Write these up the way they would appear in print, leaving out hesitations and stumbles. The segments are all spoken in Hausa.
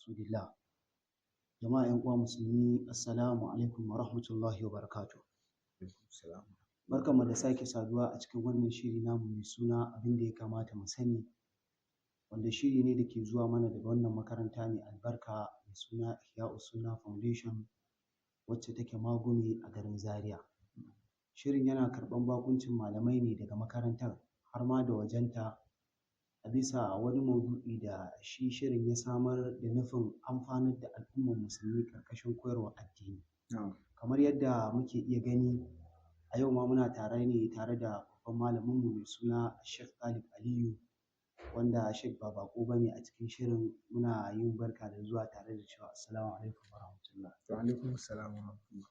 رسول الله. Jama'a 'yan uwa musulmi, assalamu alaikum wa rahmatullahi wa barakatuh. Barkanmu da sake saduwa a cikin wannan shiri namu mai suna "Abin da ya kamata mu sani", wanda shiri ne da ke zuwa mana daga wannan makaranta mai albarka mai suna Ihya'us Sunnah Foundation, wacce take Magumi a garin Zaria. Shirin yana karɓan baƙuncin malamai ne daga makarantar har ma da wajenta, a bisa wani maudu'i da shi shirin ya samar da nufin amfanar da al'ummar musulmi ƙarƙashin koyarwar addini. Kamar yadda muke iya gani, a yau ma muna tare ne tare da babban malaminmu mai suna Sheikh Talib Aliyu, wanda Sheikh ba baƙo ba ne a cikin shirin. Muna yin barka da zuwa tare da cewa assalamu alaikum wa rahmatullah. Wa alaikum assalam wa rahmatullah.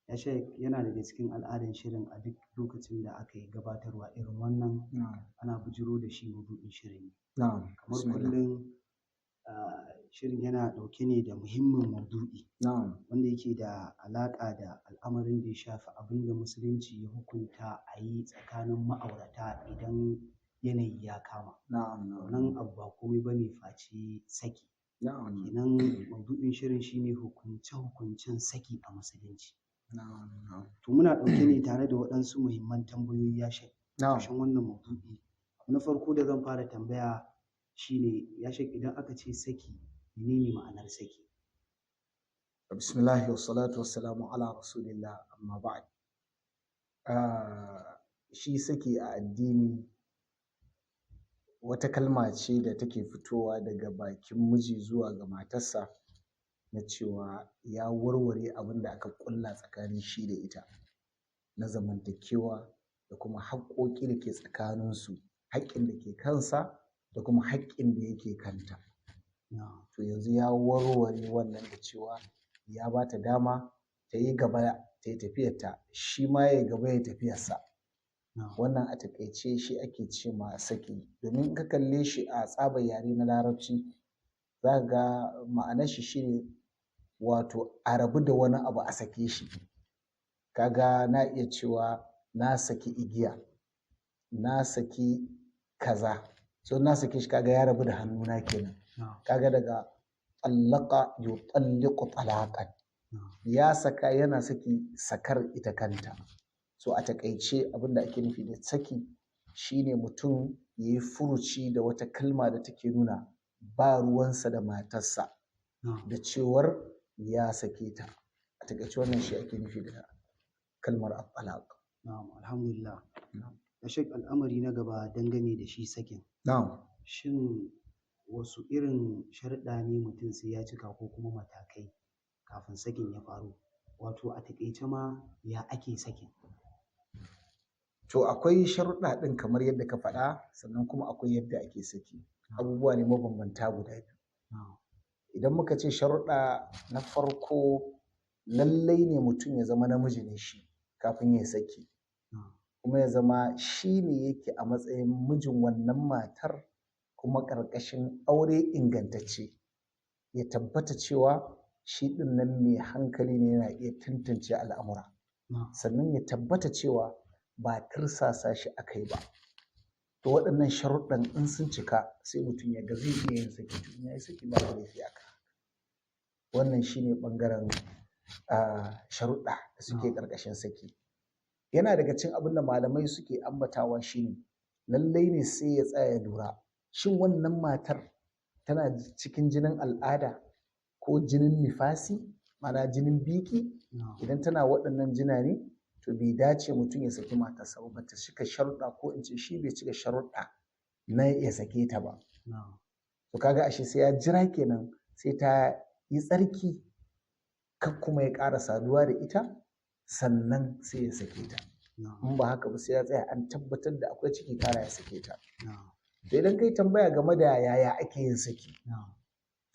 Ya Sheikh, yana daga cikin al'adan shirin, a duk lokacin da aka yi gabatarwa irin wannan, ana bujiro da shi maudu'in shirin ne. Kamar kullum, shirin yana ɗauke ne da muhimmin maudu'i wanda yake da alaƙa da al'amarin da ya shafi abin da musulunci ya hukunta a yi tsakanin ma'aurata idan yanayi ya kama. Wannan abu ba komai ba ne face saki. Kenan maudu'in shirin shine hukunce-hukuncen saki a musulunci. To, muna ɗauke ne tare da waɗansu muhimman tambayoyi, ya Sheikh, ƙarƙashin wannan maudu'i. Abu na farko da zan fara tambaya shine, ya Sheikh, idan aka ce saki, menene ma'anar saki? Bismillah wa salatu wa salamu ala rasulillah, amma ba'd. Shi saki a addini wata kalma ce da take fitowa daga bakin miji zuwa ga matarsa na cewa ya warware abin da aka ƙulla tsakanin shi da ita na zamantakewa da kuma haƙƙoƙi da ke tsakaninsu, haƙƙin da ke kansa da kuma haƙƙin da yake kanta. To, yanzu ya warware wannan da cewa ya ba ta dama ta yi gaba ta yi tafiyarta, shi ma ya gaba ya tafiyarsa. Wannan a taƙaice shi ake ce ma saki, domin in ka kalle shi a tsabar yare na Larabci, za ka ga ma'anar shi shine wato a rabu da wani abu, a sake shi. Kaga na iya cewa na saki igiya, na saki kaza, so na sake shi, kaga ya rabu da hannuna kenan. Kaga daga طلق يطلق طلاقا, ya saka, yana saki, sakar ita kanta. So a taƙaice, abin da ake nufi da saki shine mutum ya yi furuci da wata kalma da take nuna ba ruwansa da matarsa, da cewar ya sake ta. A taƙaice, wannan shi ake nufi da kalmar الطلاق. Na'am, alhamdulillah. Ya Sheikh, al'amari na gaba dangane da shi sakin. Shin wasu irin sharuɗa ne mutum sai ya cika ko kuma matakai kafin sakin ya faru? Wato a taƙaice ma, ya ake sakin? To, akwai sharuɗa ɗin kamar yadda ka faɗa, sannan kuma akwai yadda ake saki. Abubuwa ne mabambanta guda biyu. Idan muka ce sharuɗa, na farko, lallai ne mutum ya zama namiji ne shi kafin ya saki. Kuma ya zama shi ne yake a matsayin mijin wannan matar, kuma ƙarƙashin aure ingantacce. Ya tabbata cewa shi ɗin nan mai hankali ne, yana iya tantance al'amura. Sannan ya tabbata cewa ba tirsasa shi aka yi ba. To, waɗannan sharuɗɗan in sun cika, sai mutum ya ga zai iya yin saki. To, in ya yi saki, babu laifi a kan haka. Wannan shi ne ɓangaren sharuɗa da suke ƙarƙashin saki. Yana daga cikin abin da malamai suke ambatawa shine lallai ne sai ya tsaya ya lura, shin wannan matar tana cikin jinin al'ada ko jinin nifasi, ma'ana jinin biki? Idan tana waɗannan jina ne, to bai dace mutum ya saki matarsa ba, bata cika sharuɗa, ko in ce shi bai cika sharuɗa na ya sake ta ba. To, kaga ashe sai ya jira kenan, sai ta yi tsarki, kar kuma ya ƙara saduwa da ita, sannan sai ya sake ta. In ba haka ba, sai ya tsaya an tabbatar da akwai ciki, kana ya sake ta. To, idan kai tambaya game da yaya ake yin saki,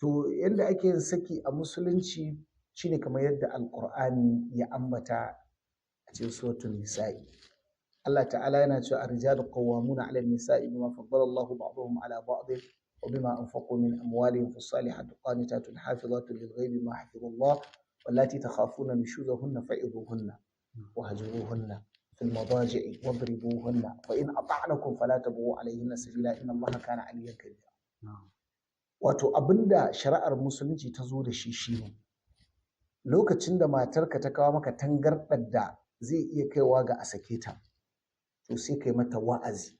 to, yanda ake yin saki a musulunci shine kamar yadda Alƙur'ani ya ambata a cikin Suratul Nisa'i. Allah Ta'ala yana cewa: الرجال قوامون على النساء بما فضل الله بعضهم على بعض وبما أنفقوا من أموالهم، فالصالحات قانتات حافظات للغيب بما حفظ الله، واللاتي تخافون نشوزهن فعظوهن واهجروهن في المضاجع واضربوهن، فإن أطعنكم فلا تبغوا عليهن سبيلا، إن الله كان عليا كبيرا. Wato abinda shari'ar musulunci ta zo da shi shine lokacin da matarka ta kawo maka tangarɗar da zai iya kaiwa ga a sake ta, to sai kai mata wa'azi,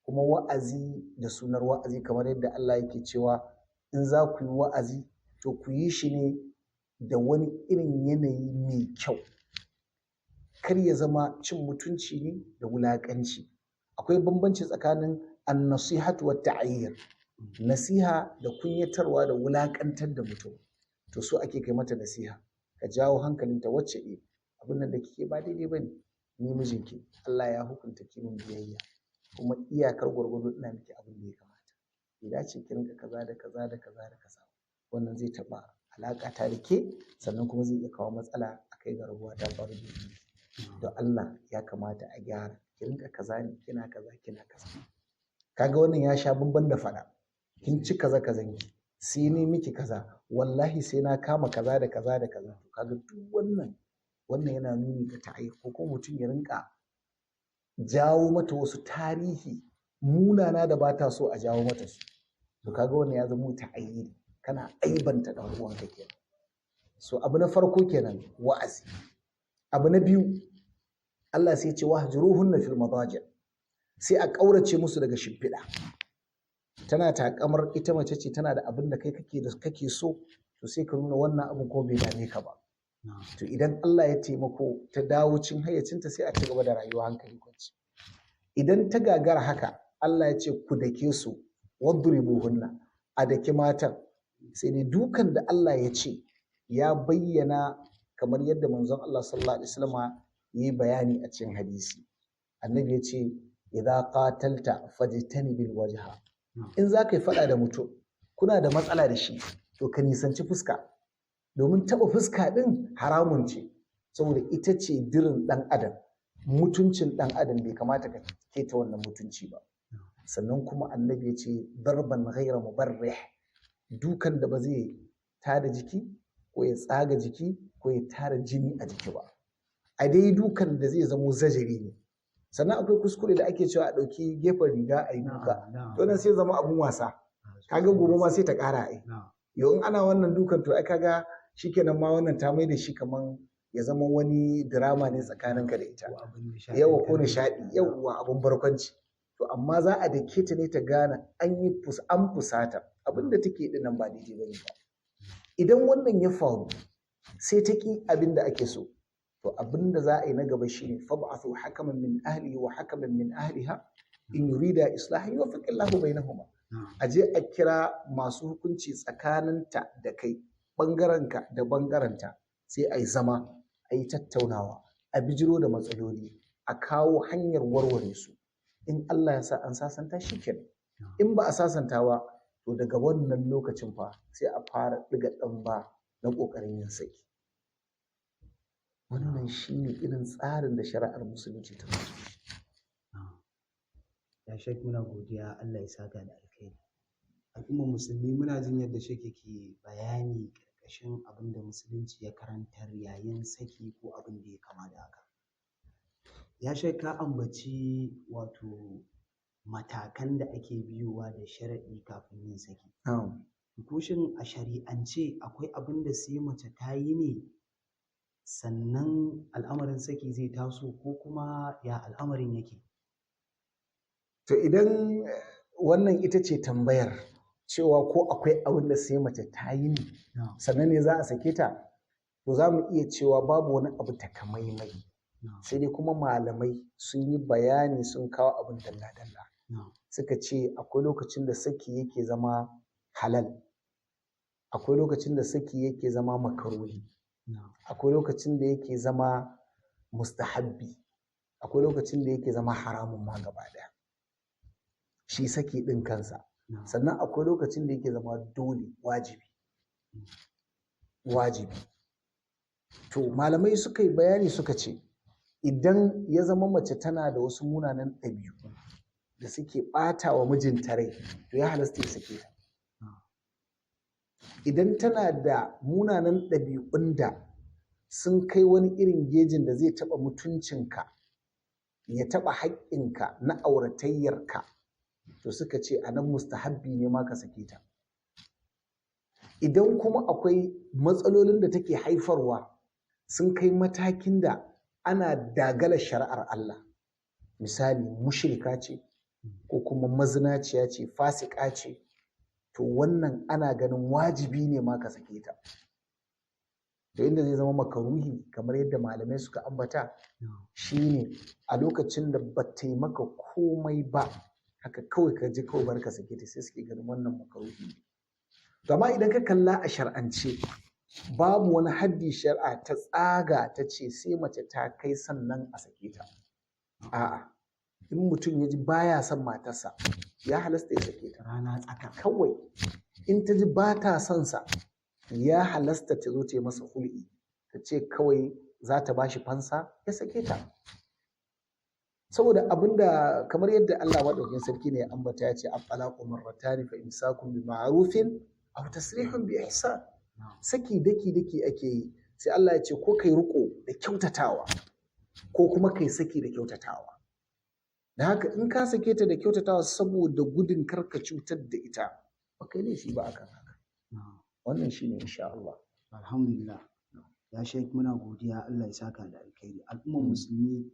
kuma wa'azi da sunar wa'azi kamar yadda Allah yake cewa in za ku yi wa'azi to ku yi shi ne da wani irin yanayi mai kyau, kar ya zama cin mutunci ne da wulaƙanci. Akwai bambanci tsakanin an-nasihatu wa ta'ayyir, nasiha da kunyatarwa da wulaƙantar da mutum. To so ake kai mata nasiha, ka jawo hankalinta, wacce abin nan da kike ba daidai bane, ni mijinki Allah ya hukunta ki min biyayya, kuma iyakar gwargwado ina miki abin da ya kamata, bai dace ki rinka kaza da kaza da kaza da kaza, wannan zai taɓa alaƙa ta da ke, sannan kuma zai iya kawo matsala a kai ga rabuwa ta faru da ni. Don Allah ya kamata a gyara, ki rinka kaza ne, kina kaza kina kaza. Kaga wannan ya sha bamban da faɗa, kin ci kaza kazanki, sai ni miki kaza, wallahi sai na kama kaza da kaza da kaza. To kaga duk wannan yana nuni ga ta'ayyur, ko kuma mutum ya rinka jawo mata wasu tarihi munana da ba ta so a jawo mata su. To kaga wannan ya zama ta'ayyiri, kana aibanta dan uwanka kenan. So abu na farko kenan wa'azi. Abu na biyu, Allah sai ya ce wahjuruhunna fil madaji, sai a ƙaurace musu daga shimfiɗa. Tana takamar ita mace ce, tana da abin da kai kake so, to sai ka nuna wannan abin ko bai dame ka ba. To idan Allah ya taimako ta dawo cin hayyacinta, sai a ci gaba da rayuwa hankali kwance. Idan ta gagara haka, Allah ya ce ku dake su, wadribuhunna, a daki matan. Sai dai dukan da Allah ya ce ya bayyana kamar yadda manzon Allah sallallahu alaihi wasallam ya yi bayani a cikin hadisi. Annabi ya ce idza qatalta fajtanibil wajha. In za ka yi faɗa da mutum, kuna da matsala da shi, to ka nisanci fuska. Domin taɓa fuska ɗin haramun ce, saboda ita ce dirin ɗan adam, mutuncin ɗan adam bai kamata ka keta wannan mutunci ba. Sannan kuma annabi ya ce darban ghaira mubarrih, dukan da ba zai tada jiki ko ya tsaga jiki ko ya tara jini a jiki ba, a dai dukan da zai zamo zajari ne. Sannan akwai kuskure da ake cewa a ɗauki gefen riga a yi duka, to nan sai zama abun wasa, kaga gobe ma sai ta ƙara ai. Yau in ana wannan dukan, to ai kaga shikenan ma wannan ta mai da shi kaman ya zama wani drama ne tsakaninka da ita, yawa ko nishaɗi, yawa abun barkwanci. To amma za a dake ta ne ta gane an yi an fusata, abin da take din nan ba daidai bane ba. Idan wannan ya faru sai ta ki abin da ake so, to abin da za a yi na gaba shine fab'athu hakaman min ahlihi wa hakaman min ahliha in yurida islahan yuwaffiq Allahu bainahuma. A je a kira masu hukunci tsakaninta da kai, ɓangarenka da ɓangarenta, sai a yi zama, a yi tattaunawa, a bijiro da matsaloli, a kawo hanyar warware su. In Allah ya sa an sasanta, shi kenan. In ba a sasanta ba, to daga wannan lokacin fa sai a fara ɗiga ɗan ba na ƙoƙarin yin saki. Wannan shi ne irin tsarin da shari'ar musulunci ta zo. Ya Sheikh, muna godiya, Allah ya saka da alkhairi. Al'ummar musulmi, muna jin yadda Sheikh yake bayani ƙarƙashin abin da musulunci ya karantar yayin saki ko abin da ya kama da haka. Ya Sheikh, ka ambaci wato matakan da ake biyowa da sharaɗi kafin yin saki. Ko shin a shari'ance akwai abin da sai mace ta yi ne sannan al'amarin saki zai taso, ko kuma ya al'amarin yake? To idan wannan ita ce tambayar, cewa ko akwai abin da sai mace ta yi ne sannan ne za a sake ta, to za mu iya cewa babu wani abu takamaimai. Sai dai kuma malamai sun yi bayani, sun kawo abin dalla-dalla. Suka ce akwai lokacin da saki yake zama halal, akwai lokacin da saki yake zama makaruhi, akwai lokacin da yake zama mustahabbi, akwai lokacin da yake zama haramun ma gaba ɗaya, shi saki ɗin kansa. Sannan akwai lokacin da yake zama dole, wajibi wajibi. To malamai suka yi bayani, suka ce idan ya zama mace tana da wasu munanan ɗabi'u da suke ɓata wa mijinta rai, to ya halasta ya sake ta. Idan tana da munanan ɗabi'un da sun kai wani irin gejin da zai taɓa mutuncinka, ya taɓa haƙƙinka na auratayyarka, to suka ce a nan mustahabbi ne ma ka sake ta. Idan kuma akwai matsalolin da take haifarwa sun kai matakin da ana dagala shari'ar Allah, misali mushrika ce ko kuma mazinaciya ce, fasika ce, to wannan ana ganin wajibi ne ma ka sake ta. Da inda zai zama makaruhi kamar yadda malamai suka ambata shine a lokacin da ba ta yi maka komai ba, haka kawai ka ji kawai bar ka sake ta, sai suke ganin wannan makaruhi ne. To amma idan ka kalla a shar'ance, babu wani haddi shari'a ta tsaga ta ce sai mace ta kai sannan a sake ta. A'a, in mutum ya ji baya son matarsa, ya halasta ya sake ta. Rana tsaka. Kawai in ta ji ba ta son sa, ya halasta ta zo ta yi masa hul'i, ta ce kawai za ta ba shi fansa, ya sake ta. Saboda abinda kamar yadda Allah maɗaukakin sarki ne ya ambata ya ce at-talaqu marratani fa imsakun bi ma'rufin aw tasrihun bi ihsan. Saki daki daki ake yi, sai Allah ya ce ko kai riko da kyautatawa ko kuma kai saki da kyautatawa. Da haka in ka sake ta da kyautatawa saboda gudun karka cutar da ita, ba kai laifi ba akan haka. Wannan shine insha Allah. Alhamdulillah. Ya Sheikh, muna godiya, Allah ya saka da alkhairi. Al'ummar musulmi,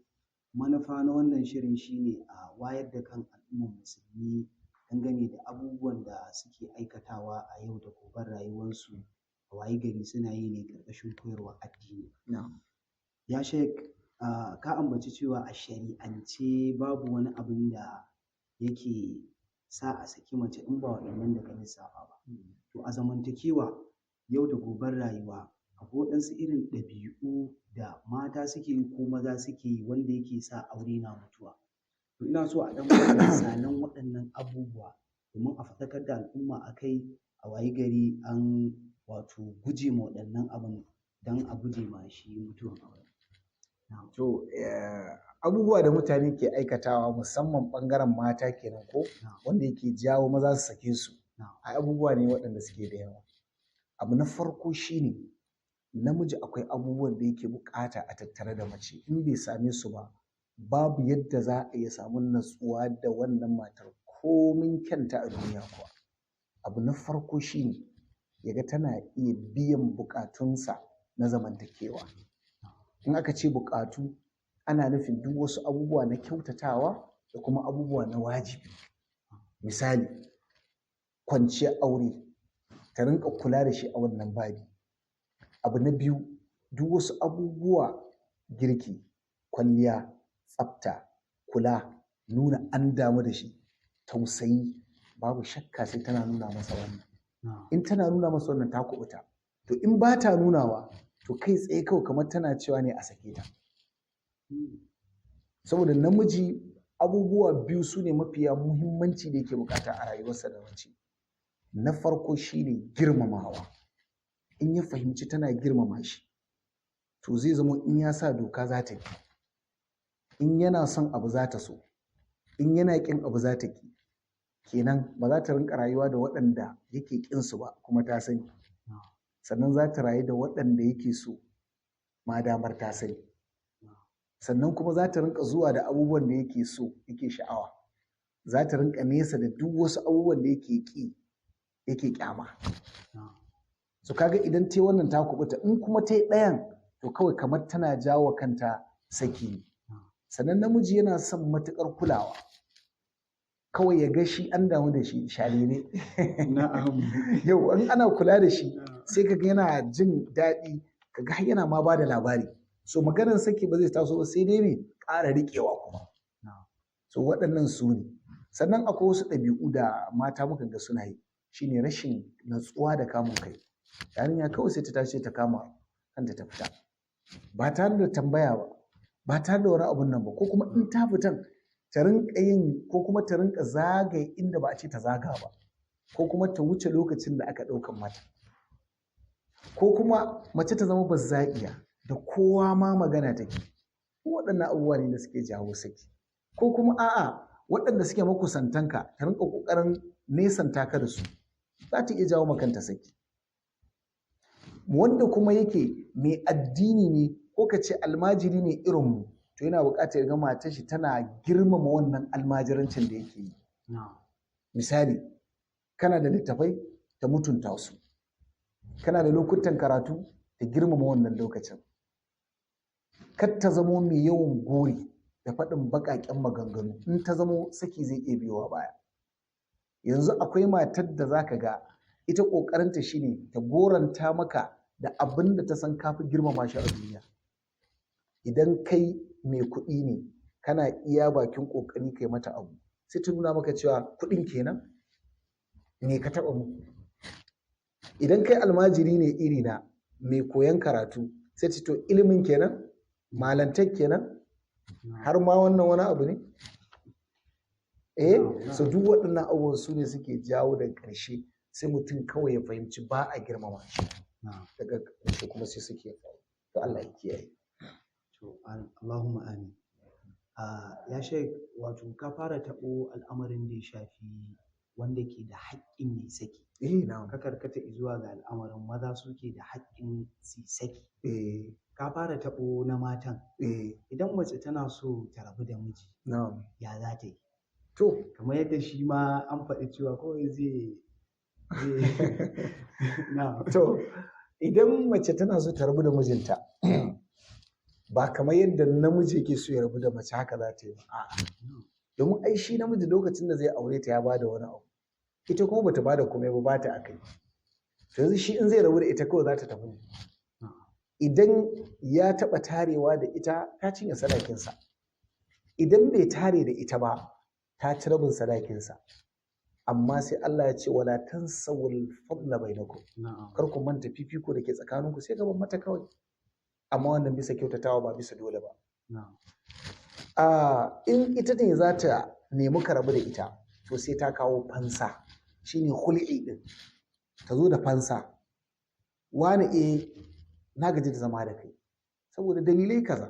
manufa na wannan shirin shine a wayar da kan al'ummar musulmi dangane da abubuwan da suke aikatawa a yau da goben rayuwarsu, a wayi gari suna yi ne ƙarƙashin koyarwar addini. Ya Sheikh, ka ambaci cewa a shari'ance babu wani abin da yake sa a saki mace in ba waɗannan da ka lissafa ba. To a zamantakewa yau da goben rayuwa, akwai waɗansu irin ɗabi'u da mata suke yi ko maza suke yi wanda yake sa aure na mutuwa. To ina so a ɗan bada misalan waɗannan abubuwa domin a faɗakar da al'umma a kai, a wayi gari an wato guje ma waɗannan abun don a guje ma shi mutuwan aure. To abubuwa da mutane ke aikatawa musamman ɓangaren mata kenan ko wanda yake jawo maza su sake su, ai abubuwa ne waɗanda suke da yawa. Abu na farko shine namiji akwai abubuwan da yake buƙata a tattare da mace, in bai same su ba babu yadda za a iya samun natsuwa da wannan matar komin kyanta a duniya kuwa. Abu na farko shine yaga tana iya biyan buƙatunsa na zamantakewa. In aka ce buƙatu, ana nufin duk wasu abubuwa na kyautatawa da kuma abubuwa na wajibi. Misali, kwanciyar aure, ta rinƙa kula da shi a wannan babi. Abu na biyu, duk wasu abubuwa girki, kwalliya, tsafta, kula, nuna an damu da shi, tausayi, babu shakka sai tana nuna masa wannan. In tana nuna masa wannan ta kuɓuta. To in ba ta nunawa, to kai tsaye kawai kamar tana cewa ne a sake ta. Saboda namiji abubuwa biyu su ne mafiya muhimmanci da yake bukata a rayuwarsa da mace. Na farko shine girmamawa. In ya fahimci tana girmama shi, to zai zama in ya sa doka za ta bi. In yana son abu za ta so. In yana ƙin abu za ta ƙi. Kenan ba za ta rinƙa rayuwa da waɗanda yake ƙin su ba kuma ta sani. Sannan za ta rayu da waɗanda yake so ma damar ta sani. Sannan kuma za ta rinƙa zuwa da abubuwan da yake so, yake sha'awa. Za ta rinƙa nesa da duk wasu abubuwan da yake ƙi, yake ƙyama. So kaga idan ta yi wannan ta kuɓuta, in kuma ta yi ɗayan to kawai kamar tana jawo kanta saki ne. Sannan namiji yana son matuƙar kulawa. Kawai ya ga shi an damu da shi shalele. Na'am. Yau in ana kula da shi sai kaga yana jin daɗi, kaga har yana ma bada labari. So maganar saki ba zai taso ba sai dai me ƙara riƙewa kuma. So waɗannan su ne. Sannan akwai wasu ɗabi'u da mata muka ga suna yi, shine rashin natsuwa da kamun kai. Yarinya kawai sai ta tashi ta kama kanta ta fita. Ba tare da tambaya ba, ba tare da wani abun nan ba, ko kuma in ta fitan ta rinƙa yin ko kuma ta rinƙa zagaye inda ba a ce ta zaga ba, ko kuma ta wuce lokacin da aka ɗaukan mata. Ko kuma mace ta zama bazza'iya da kowa ma magana take. Waɗannan abubuwa ne da suke jawo saki. Ko kuma a'a waɗanda suke makusantanka ta rinƙa ƙoƙarin nesanta ka da su, za ta iya jawo ma kanta saki. Wanda kuma yake mai addini ne ko ka ce almajiri ne irinmu, to yana buƙatar ya ga matar shi tana girmama wannan almajirancin da yake yi. Misali, kana da littafai ta mutunta su. Kana da lokutan karatu, ta girmama wannan lokacin. Kar ta zamo mai yawan gori da faɗin baƙaƙen maganganu. In ta zamo saki zai iya biyowa baya. Yanzu akwai matar da zaka ga ita ƙoƙarinta shine ta goranta maka da abin da ta san kafi girmama shi a duniya. Idan kai mai kuɗi ne, kana iya bakin ƙoƙari kai mata abu, sai ta nuna maka cewa kuɗin kenan, me ka taɓa mu. Idan kai almajiri ne iri na mai koyan karatu, sai ta to ilimin kenan, malantar kenan, har ma wannan wani abu ne. So duk waɗannan abubuwan su ne suke jawo daga ƙarshe sai mutum kawai ya fahimci ba a girmama shi. Daga ƙarshe kuma sai suke faru. To Allah ya kiyaye. To Allahumma amin. Ya Sheikh, wato ka fara taɓo al'amarin da ya shafi wanda ke da haƙƙin ya saki. Ka karkata zuwa ga al'amarin maza suke da haƙƙin su saki. Ka fara taɓo na matan. Idan mace tana so ta rabu da miji, ya za ta yi? To, kamar yadda shi ma an faɗi cewa kawai zai To, idan mace tana so ta rabu da mijinta, ba kamar yadda namiji yake so ya rabu da mace haka za ta yi ba. A'a. Domin ai shi namiji lokacin da zai aure ta ya bada wani abu. Ita kuma bata bada komai ba, bata akai. To yanzu shi in zai rabu da ita kawai za ta tafi ne. Idan ya taɓa tarewa da ita, ta cinye sadakinsa. Idan bai tare da ita ba, ta ci rabin sadakinsa. Amma sai Allah ya ce wala tansawul fadla bainakum. Kar ku manta fifiko da ke tsakaninku, sai ka bar mata kawai. Amma wannan bisa kyautatawa ba bisa dole ba. In ita ne za ta nemi ka rabu da ita, to sai ta kawo fansa. Shine hul'i din. Ta zo da fansa. Wani na gaji da zama da kai saboda dalilai kaza.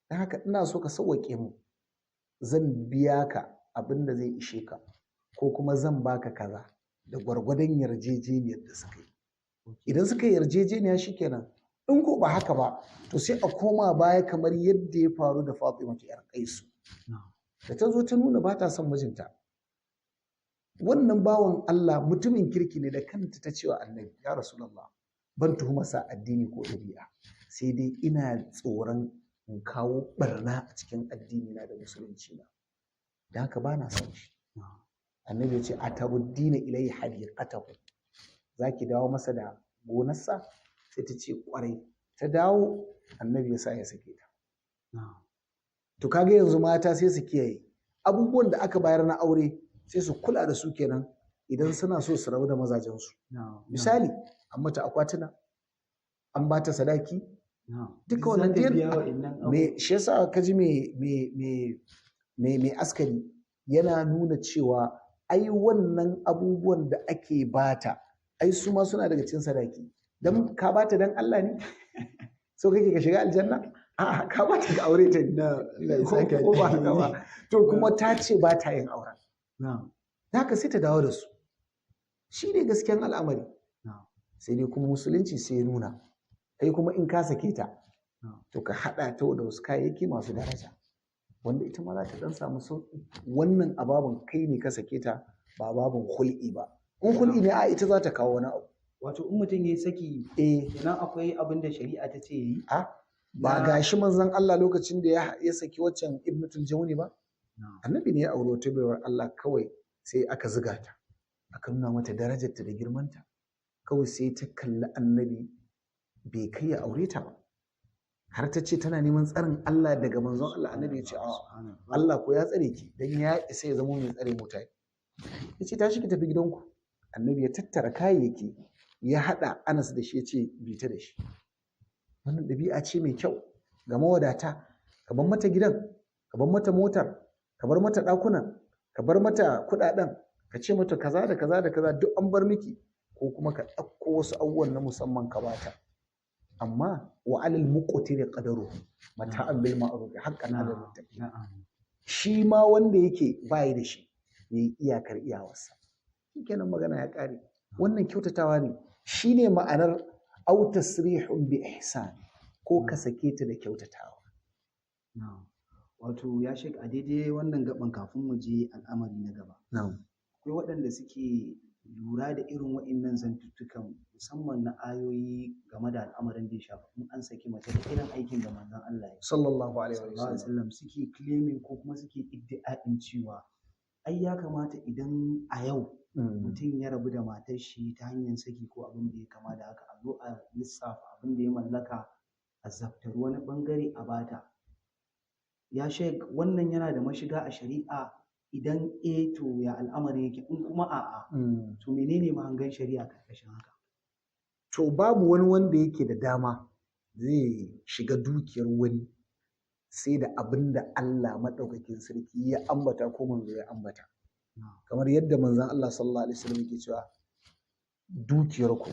Don haka ina so ka sauwaƙe mu. Zan biya ka abin da zai ishe ka, ko kuma zan baka kaza da gwargwadon yarjejeniyar da suka yi. Idan suka yi yarjejeniya shikenan. In ko ba haka ba, to sai a koma baya kamar yadda ya faru da Fatima ta 'yar Qaisu. Da ta zo ta nuna ba ta son mijinta. Wannan bawan Allah mutumin kirki ne, da kanta ta cewa Annabi, ya Rasulullah, ban tuhumarsa addini ko ɗabi'a, sai dai ina tsoron in kawo barna a cikin addini na da musulunci na. Da haka ba na son shi. Annabi ya ce ataruddina ilayhi hadiqatahu. Zaki dawo masa da gonarsa? Sai ta ce kwarai. Ta dawo, Annabi ya sa ya sake ta. To kaga yanzu mata sai su kiyaye abubuwan da aka bayar na aure, sai su kula da su kenan idan suna so su rabu da mazajensu. Misali, an mata akwatuna, an ba ta sadaki, duka wannan me shi yasa ka ji me askari yana nuna cewa ai wannan abubuwan da ake bata, ai su ma suna daga cikin sadaki. Dan ka bata dan Allah ne? So kake ka shiga aljanna? A'a, ka bata ka aure ta ne. Ko ba haka ba? To kuma ta ce ba ta yin auren. Haka sai ta dawo da su. Shi ne gaskiyan al'amari. Sai dai kuma musulunci sai ya nuna kai kuma in ka sake ta, to ka haɗa ta da wasu kayayyaki masu daraja wanda ita ma za ta ɗan samu sauƙi. Wannan ababin kai ne ka sake ta, ba babin hul'i ba. In hul'i ne, a ita za ta kawo wani abu. Wato in mutum ya yi saki, kenan akwai abin da shari'a ta ce yi. Ba gashi manzon Allah lokacin da ya saki waccan Ibnatul Jawni ba? Annabi ne ya auri wata baiwar Allah, kawai sai aka ziga ta, aka nuna mata darajarta da girmanta. Kawai sai ta kalli Annabi bai kai ya aure ta ba. Har ta ce tana neman tsarin Allah daga manzon Allah. Annabi ya ce a'a, Allah ko ya tsare ki, dan ya isa ya zama mai tsare mutane. Ya ce tashi ki tafi gidanku. Annabi ya tattara kayayyaki, ya haɗa Anas da shi, ya ce bi ta da shi. Wannan ɗabi'a ce mai kyau ga mawadata. Ka bar mata gidan, ka bar mata motar, ka bar mata ɗakunan, ka bar mata kuɗaɗen, ka ce mata kaza da kaza da kaza duk an bar miki, ko kuma ka ɗauko wasu abubuwan na musamman ka bata. Amma wa alal muqtiri qadaruhu mata'an bil ma'ruf haqqan 'alal muttaqin. Shi ma wanda yake bayi da shi yayi iyakar iyawarsa. Shikenan magana ya ƙare. Wannan kyautatawa ne. Shine ma'anar aw tasrihun bi ihsan, ko ka sake ta da kyautatawa. Wato ya Sheikh, a daidai wannan gaban kafin mu je al'amari na gaba. Akwai waɗanda suke lura da irin waɗannan zantuttukan Musamman na ayoyi game da al'amarin da ya shafi in an saki mace da irin aikin da manzon Allah ya Sallallahu alaihi sallallahu alaihi wasallam, suke claiming ko kuma suke iddia'in cewa ai ya kamata idan a yau mutum ya rabu da matar shi ta hanyar saki ko abin da ya kama da haka, a zo a lissafa abin da ya mallaka, a zabtari wani bangare a bata. Ya Sheikh, wannan yana da mashiga a shari'a? Idan eh, to ya al'amarin yake? In kuma a'a, to menene mahangan shari'a karkashin haka? To, babu wani wanda yake da dama zai shiga dukiyar wani sai da abin da Allah maɗaukakin sarki ya ambata ko manzo ya ambata. Kamar yadda manzon Allah sallallahu alaihi wasallam yake cewa, dukiyarku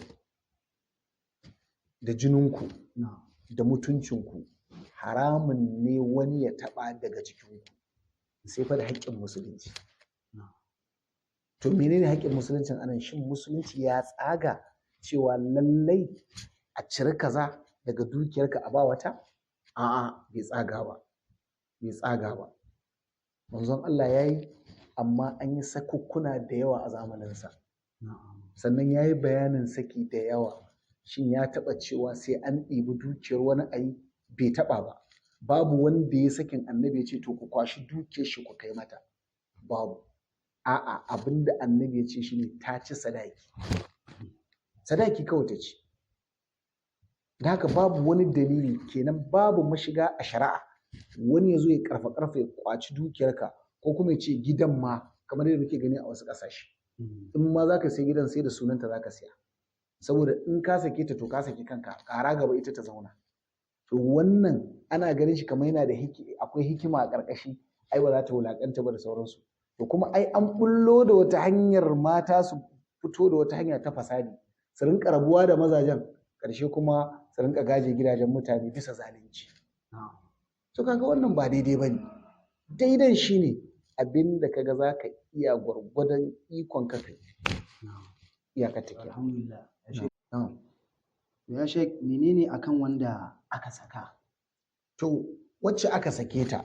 da jininku da mutuncinku haramun ne wani ya taɓa daga cikinku sai fa da haƙƙin musulunci. To, menene haƙƙin musuluncin anan? Shin musulunci ya tsaga cewa lallai a ciri kaza daga dukiyarka a ba wata? A'a, bai tsaga ba, bai tsaga ba. Manzon Allah ya yi, amma an yi sakukkuna da yawa a zamaninsa. Sannan ya yi bayanin saki da yawa. Shin ya taɓa cewa sai an ɗibi dukiyar wani a yi? Bai taɓa ba. Babu wanda ya sakin Annabi ya ce, "To, ku kwashi dukiyar shi ku kai mata." Babu. A'a, abinda Annabi ya ce shine ta ci sadaki, sadaki kawai ta ci. Da haka babu wani dalili kenan, babu mashiga a shari'a wani ya zo ya karfa karfa ya kwaci dukiyarka, ko kuma ya ce gidan ma, kamar yadda muke gani a wasu ƙasashe, in ma za ka sai gidan, sai da sunanta za ka siya, saboda in ka sake ta, to ka saki kanka, ƙara gaba ita ta zauna. To, wannan ana ganin shi kamar yana da akwai hikima a ƙarƙashi, ai ba za ta wulaƙanta ba da sauransu. To, kuma ai an bullo da wata hanyar, mata su fito da wata hanya ta fasadi, su rinka rabuwa da mazajen, ƙarshe kuma su rinka gaje gidajen mutane bisa zalunci. To, kaga wannan ba daidai bane. Daidan shine abin da kaga za ka iya, gwargwadon ikon ka, kai iyakar ta kenan. Alhamdulillah. Ya Sheikh, menene akan wanda aka saka? To, wacce aka sake ta,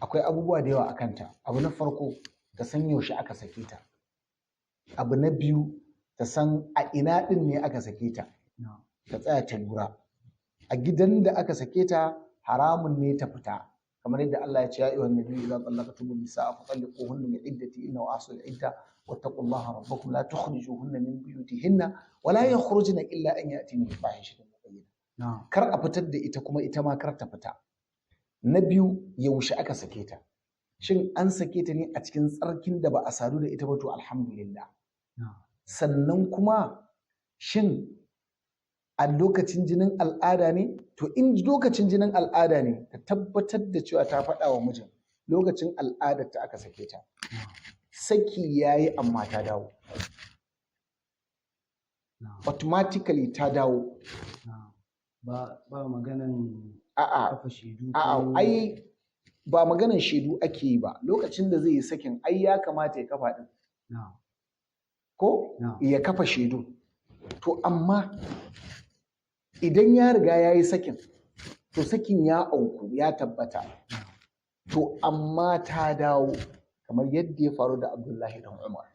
akwai abubuwa da yawa a kanta. Abu na farko, ta san yaushe aka sake ta. Abu na biyu, ta san a ina ɗin ne aka sake ta. Ta tsaya ta lura. A gidan da aka sake ta, haramun ne ta fita. Kamar yadda Allah ya ce, ya ayyuhan nabiyyu idza tallaqtumun nisaa fa talliquhunna li iddatihinna wa ahsul idda wattaqullaha rabbakum la tukhrijuhunna min buyutihinna wa la yakhrujna illa an ya'tina bi fahishatin mubayyinah. Kar a fitar da ita, kuma ita ma kar ta fita. Na biyu, yaushe aka sake ta? Shin an sake ta ne a cikin tsarkin da ba a sadu da ita ba? To, alhamdulillah. Sannan kuma, shin a lokacin jinin al'ada ne? To, in lokacin jinin al'ada ne, ta tabbatar da cewa ta faɗa wa mijin lokacin al'adar ta aka sake ta. Saki yayi, amma ta dawo, automatically ta dawo. Ba maganan A'a. kafa shaidu? A'a, ai ba maganan shaidu ake yi ba. Lokacin da zai yi sakin, ai ya kamata ya kafa din ko ya kafa shaidu. To, amma idan ya riga ya yi sakin, to sakin ya auku, ya tabbata. To, amma ta dawo, kamar yadda ya faru da Abdullahi dan Umar,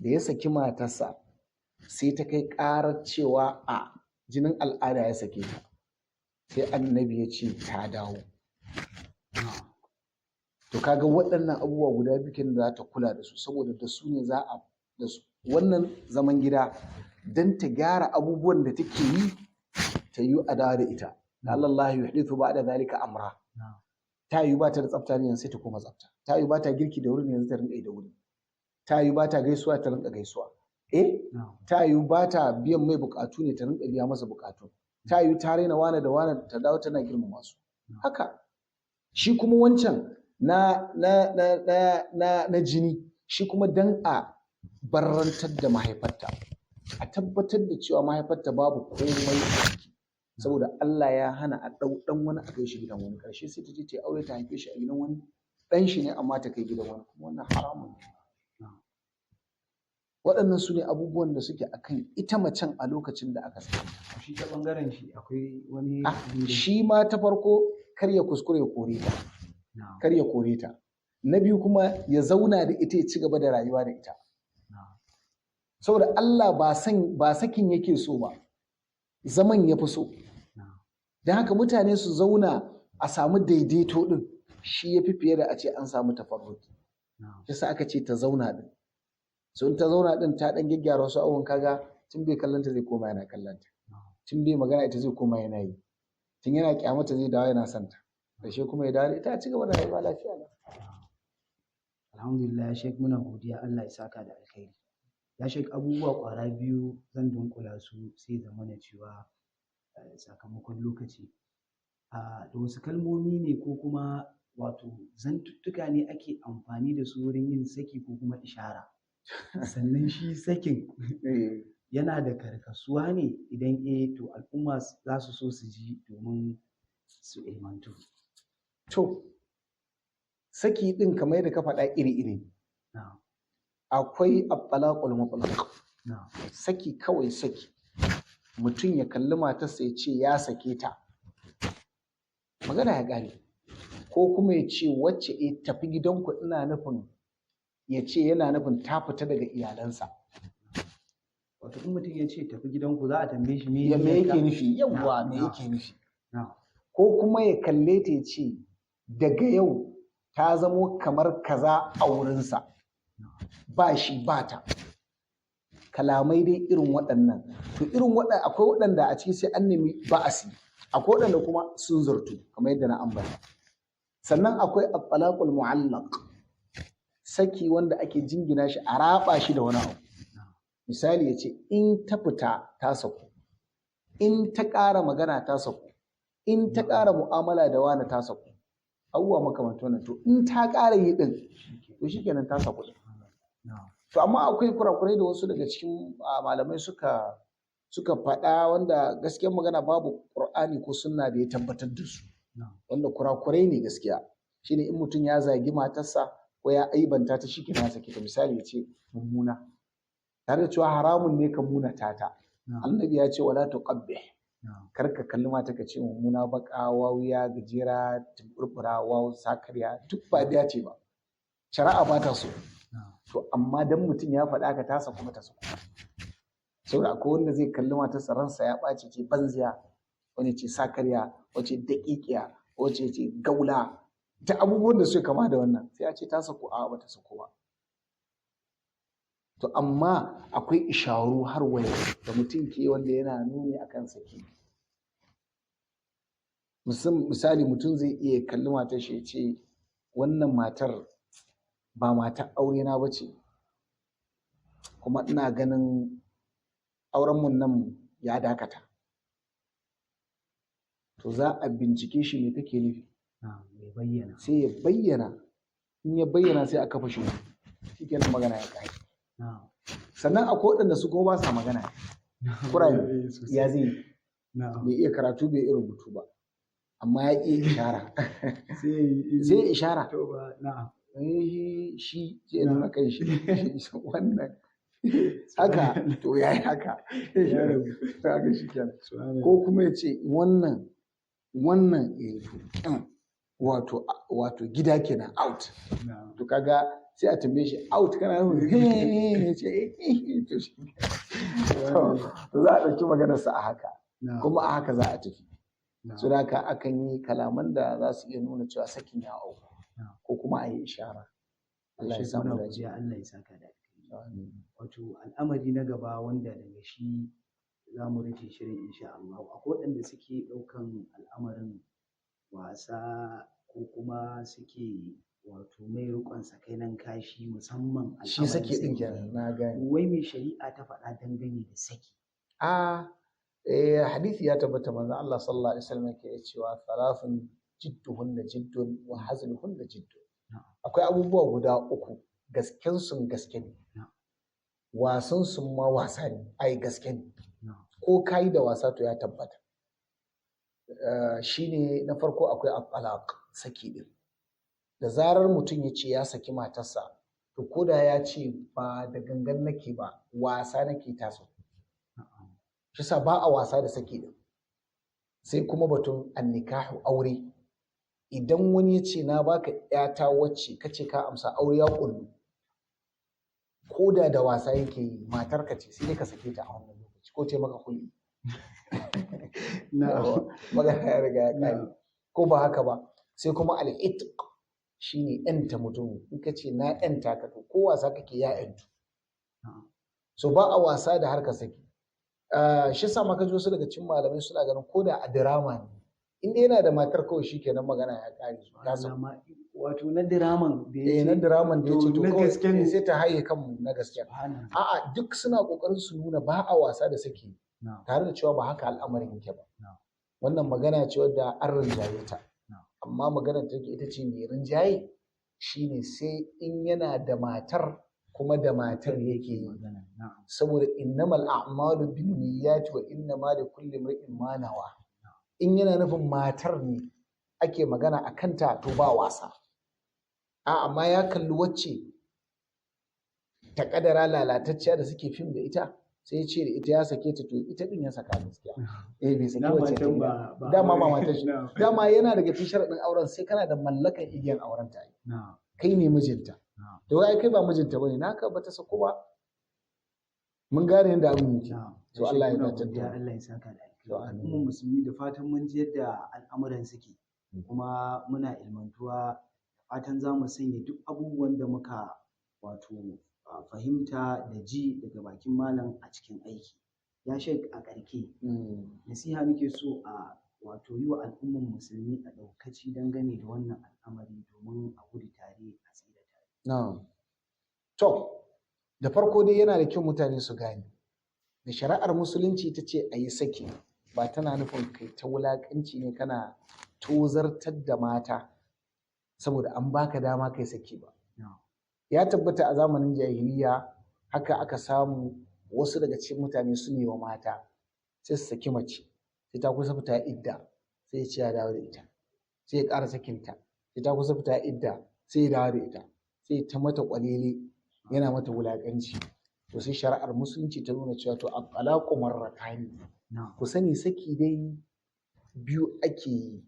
da ya saki matarsa, sai ta kai ƙarar cewa a jinin al'ada ya sake ta, sai Annabi ya ce ta dawo. To, kaga waɗannan abubuwa guda biyu kenan da za ta kula da su, saboda da su ne za a da su wannan zaman gida don ta gyara abubuwan da take yi, ta yi a dawo da ita. Allah yuhdithu ba'da zalika amra. Ta yi ba ta da tsafta ne, yanzu sai ta koma tsafta. Ta yi ba ta girki da wuri ne, yanzu ta rinka yi da wuri. Ta yi ba ta gaisuwa, ta rinka gaisuwa. Eh, ta yi ba ta biyan mai bukatu ne, ta rinka biya masa bukatu. Ta yi ta raina wane da wane, ta dawo tana girmama su. Haka shi kuma wancan na jini, shi kuma dan a barrantar da mahaifarta, a tabbatar da cewa mahaifarta babu komai a ciki, saboda Allah ya hana a ɗau ɗan wani a kai shi gidan wani. Ƙarshe sai ta je ta yi aure, ta haife shi a gidan wani, ɗan shi ne, amma ta kai gidan wani, kuma wannan haramun ne. Waɗannan su ne abubuwan da suke akan ita macen a lokacin da aka sake ta. Shi ta bangaren shi akwai wani Shi ma ta farko, kar ya kuskure ya kore ta. Kar ya kore ta. Na biyu kuma, ya zauna da ita, ya ci gaba da rayuwa da ita. Saboda Allah ba sakin yake so ba, zaman ya fi so. Don haka mutane su zauna a samu daidaito din shi ya fi fiye da a ce an samu tafarruki. Shi aka ce ta zauna din. So in ta zauna din ta dan gyaggyara wasu abubuwan, kaga tun bai kallanta zai koma yana kallanta. Tun bai magana ita zai koma yana yi. Tun yana kyamata zai dawo yana santa. Ƙarshe kuma ya dawo da ita a ci gaba da rayuwa lafiya lau. Alhamdulillah Sheikh, muna godiya, Allah ya saka da alkhairi. Ya Sheikh, abubuwa ƙwara biyu zan dunkula su sai zamana cewa sakamakon lokaci. Da wasu kalmomi ne ko kuma wato zantuttuka ne ake amfani da su wurin yin saki ko kuma ishara? Sannan shi sakin yana da karkasuwa ne? Idan eh, to al'umma za su so su ji domin su ilmantu. To, saki ɗin kamar yadda ka faɗa iri-iri. Akwai at-talaqul mutlaq. Saki kawai saki. Mutum ya kalli matarsa ya ce ya sake ta. Magana ya ƙare. Ko kuma ya ce wacce e tafi gidanku, ina nufin ya ce yana nufin ta fita daga iyalansa. Wato in mutum ya ce tafi gidanku, za a tambaye shi me Ya me yake nufi? Yawwa, me yake nufi? Ko kuma ya kalle ta ya ce daga yau ta zamo kamar kaza a wurinsa. Ba shi ba ta. Kalamai dai irin waɗannan. To irin waɗanda akwai waɗanda a ciki sai an nemi ba'asi. Akwai waɗanda kuma sun zartu kamar yadda na ambata. Sannan akwai at-talaqul mu'allaq. Saki wanda ake jingina shi a raba shi da wani abu. Misali ya ce in ta fita ta saku, in ta ƙara magana ta saku, in ta ƙara mu'amala da wani ta saku. Abubuwa makamantan wannan. To in ta ƙara yi ɗin, to shikenan ta saku ɗin. To amma akwai kurakurai da wasu daga cikin malamai suka faɗa wanda gaskiyar magana babu Ƙur'ani ko sunna da ya tabbatar da su. Wanda kurakurai ne gaskiya. Shine in mutum ya zagi matarsa ko ya aibanta ta, shikenan ya sake ta. Misali ya ce mummuna. Tare da cewa haramun ne ka munata ta. Annabi ya ce wala tuqabbih. Kar ka kalli mata ka ce mummuna, baƙa, wawiya, gajera, tumburbura, wawu, sakarya, duk ba biya ce ba. Shari'a ba ta so. To amma dan mutum ya faɗa ka tasa kuma ta saku. Saboda akwai wanda zai kalli matarsa ransa ya ɓaci ce banziya, wani ce sakarya, wace daƙiƙiya, wace ce gaula, ta abubuwan da suke kama da wannan, sai a ce ta saku, a ba ta saku ba. To amma akwai isharu har wa yau da mutum ke wanda yana nuni akan saki. Misali mutum zai iya kalli matar shi ya ce wannan matar ba matar aure na ba ce, kuma ina ganin auren mun nan ya dakata. To za a bincike shi, me kake nufi? Ya bayyana. Sai ya bayyana. In ya bayyana sai a kafa shi. Shikenan magana ya ƙare. Sannan akwai waɗanda su kuma ba sa magana. Kurame ya zai yi? Bai iya karatu, bai iya rubutu ba. Amma ya iya ishara. Sai ya ishara. Shi zai nuna kan shi wannan haka, to ya yi haka. Haka shi kenan. Ko kuma ya ce wannan wannan to wato gida kenan, out. To kaga sai a tambaye shi, out kana nufin? Ya ce to shi. To za a ɗauki maganarsa a haka. Kuma a haka za a tafi. So da haka akan yi kalaman da za su iya nuna cewa sakin ya auku. Ko kuma a yi ishara. Allah ya samu dace. Allah ya saka da alkhairi. Wato al'amari na gaba wanda daga shi za mu rufe shirin insha Allah. Akwai waɗanda suke ɗaukan al'amarin wasa ko kuma suke wato mai riƙon sakainan kashi, musamman Shi saki ɗin kenan, na gane. Wai me shari'a ta faɗa dangane da saki? A hadisi ya tabbata, manzon Allah sallallahu alaihi wasallam yake cewa thalathun jidduhunna jiddun wa hazluhunna jiddun. Akwai abubuwa guda uku, gasken sun gaske ne. Wasan sun ma wasa ne, ai gaske ne. Ko kai da wasa to ya tabbata. Shine na farko akwai at-talaq, saki din. Da zarar mutum ya ce ya saki matarsa, to ko da ya ce ba da gangan nake ba, wasa nake, taso. Shi sa ba a wasa da saki din. Sai kuma batun annikahu, aure. Idan wani ya ce na baka ƴata wacce, kace ka amsa, aure ya ƙullu. Ko da da wasa yake yi, matarka ce, sai dai ka sake ta a wannan lokaci ko ce maka hul'i. Magana ya riga ya ƙare. Ko ba haka ba? Sai kuma al'itq, shine yanta mutum. In ka ce na yanta ka, to ko wasa kake ya yantu. So ba a wasa da harkar saki. Shi sa maka ji wasu daga cikin malamai suna ganin ko da a dirama ne, in dai yana da matar kawai shikenan, magana ya ƙare, ya saku. Wato na diraman da ya Eh, na diraman da ya ce, to na kawai gaske ne. Sai ta haye kan na gaskiya. A'a, duk suna kokarin su nuna ba a wasa da saki, tare da cewa ba haka al'amarin yake ba. Wannan magana ce wadda an rinjaye ta, amma maganar take ita ce mai rinjaye, shine sai in yana da matar kuma da matar yake yi, saboda innamal a'malu binniyati wa innama likulli imri'in ma nawa. In yana nufin matar ne ake magana a kanta, to ba wasa. A amma ya kalli wacce ta kadara lalatacciya da suke fim da ita, sai ya ce da ita ya sake ta, to ita din ya saka gaskiya. Eh, bai saki wacce ta gida. Dama ba matar shi. Dama yana daga cikin sharaɗin auren sai kana da mallakan igiyan auren ta. Kai ne mijinta. To ai kai ba mijinta bane, naka bata sako ba. Mun gane yadda abin yake. To Allah ya dace da Allah ya saka da alkhairi. Mu musulmi, da fatan mun ji yadda al'amuran suke kuma muna ilmantuwa. Fatan za mu sanya duk abubuwan da muka wato fahimta da ji daga bakin malam a cikin aiki. Ya Sheikh, a ƙarke, nasiha muke so a wato yi wa al'umman musulmi a ɗaukaci dangane da wannan al'amari, domin a gudu tare a tsira tare. Na'am. To, da farko dai yana da kyau mutane su gane da shari'ar Musulunci ta ce a yi saki, ba tana nufin kai ta wulaƙanci ne kana tozartar da mata saboda an baka dama kai saki ba. Ya tabbata a zamanin jahiliya haka aka samu wasu daga cikin mutane su ne wa mata, sai su saki mace, sai ta kusa fita idda sai ya ce ya dawo da ita, sai ya ƙara sakinta, sai ta kusa fita idda sai ya dawo da ita, sai ta mata ƙwalele, yana mata wulaƙanci. To sai shari'ar Musulunci ta nuna cewa to at-talaqu marratani, ku sani saki dai biyu ake yi,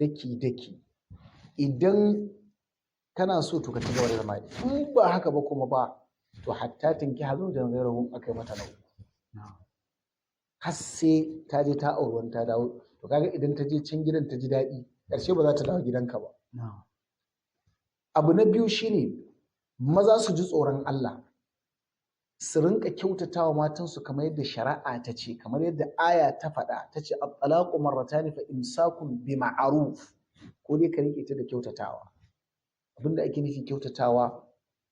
daki daki. Idan kana so, to ka ci gaba da zama. In ba haka ba kuma ba, to hatta tankiha zawjan ghayrahu aka yi mata na uku, har sai ta je ta auri wani ta dawo. To kaga idan ta je can gidan ta ji daɗi, ƙarshe ba za ta dawo gidanka ba. Abu na biyu shine maza su ji tsoron Allah, su rinka kyautatawa matansu kamar yadda shari'a ta ce, kamar yadda aya ta faɗa, ta ce at-talaqu marratani fa imsakun bi ma'ruf. Ko dai ka rike ta da kyautatawa. Abinda ake nufi kyautatawa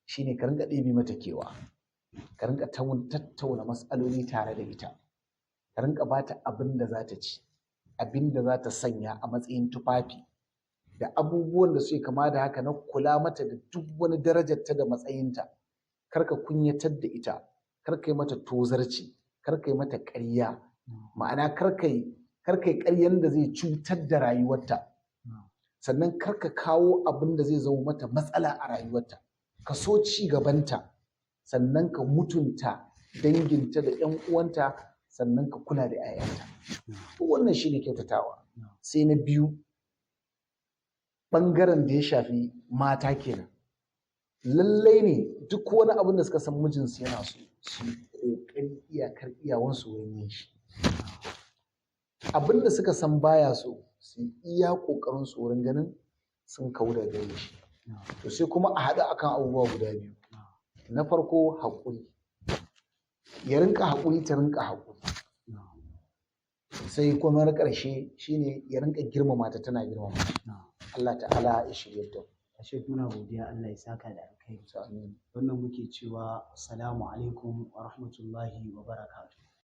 shine ka rinka ɗebe mata kewa, ka rinka tattauna matsaloli tare da ita, ka rinka bata abin da za ta ci, abin da za ta sanya a matsayin tufafi, da abubuwan da suke kama da haka na kula mata da duk wani darajarta da matsayinta. Kar ka kunyatar da ita, kar ka yi mata tozarci, kar ka yi mata ƙarya, ma'ana kar ka yi ƙaryan da zai cutar da rayuwarta. Sannan kar ka kawo abin da zai zama mata matsala a rayuwarta. Ka so ci gabanta, sannan ka mutunta danginta da ƴan uwanta, sannan ka kula da 'ya'yanta. To wannan shine kyautatawa. Sai na biyu, ɓangaren da ya shafi mata kenan. Lallai ne duk wani abin da suka san mijinsu yana so, su yi ƙoƙari iyakar iyawansu wurin yin shi. Abin da suka san baya so, su yi iya ƙoƙarin su wurin ganin sun kau da gare shi. To sai kuma a haɗu akan abubuwa guda biyu. Na farko, haƙuri. Ya rinka haƙuri, ta rinka haƙuri. Sai kuma na ƙarshe shine ya rinka girmama ta, tana girmama. Allah ta'ala ya shirye da mu. Sheikh, muna godiya, Allah ya saka da alkhairi. Amin. Wannan muke cewa assalamu alaikum wa rahmatullahi wa barakatuh.